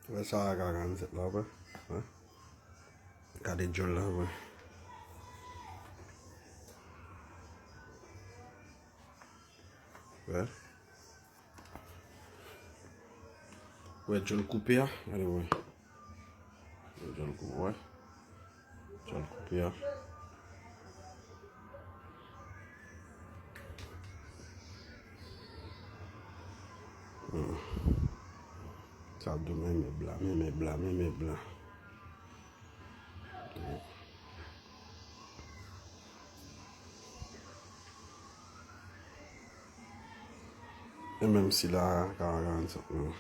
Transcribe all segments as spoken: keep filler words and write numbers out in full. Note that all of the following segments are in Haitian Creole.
Wè sa a ka rann sèt la, wè. Wè. Gade djòl la, wè. Wè. Wè djòl koupe a, gade wè. Wè djòl koupe, wè. Djòl koupe a. Hmm. Sa ap di w menm mèb la, menm mèb la, menm mèb la. E menm sila a ka rann sèt non.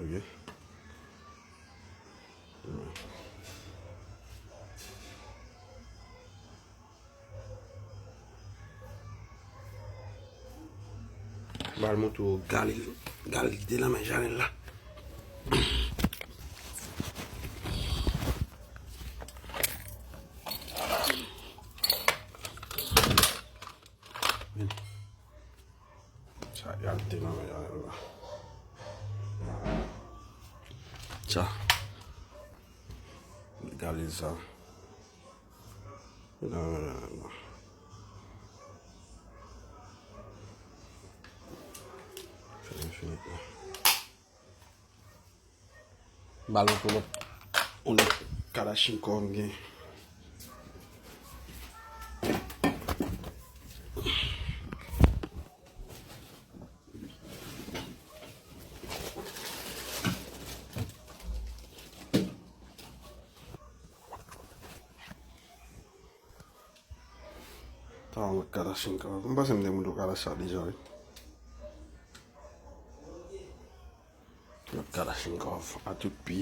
Ok. M pral montre w galil, galil ki te nan men Janèl la. Sa, gade te nan men Janèl la. Sa. Gade sa. Nan men Janèl la. Fini, fini. Balon pou lòt. On lòt Kalachnikov gen. Sa yon lòt Kalachnikov. M panse m te montre w Kalachnikov deja, wi. Lòt Kalachnikov a tout pi.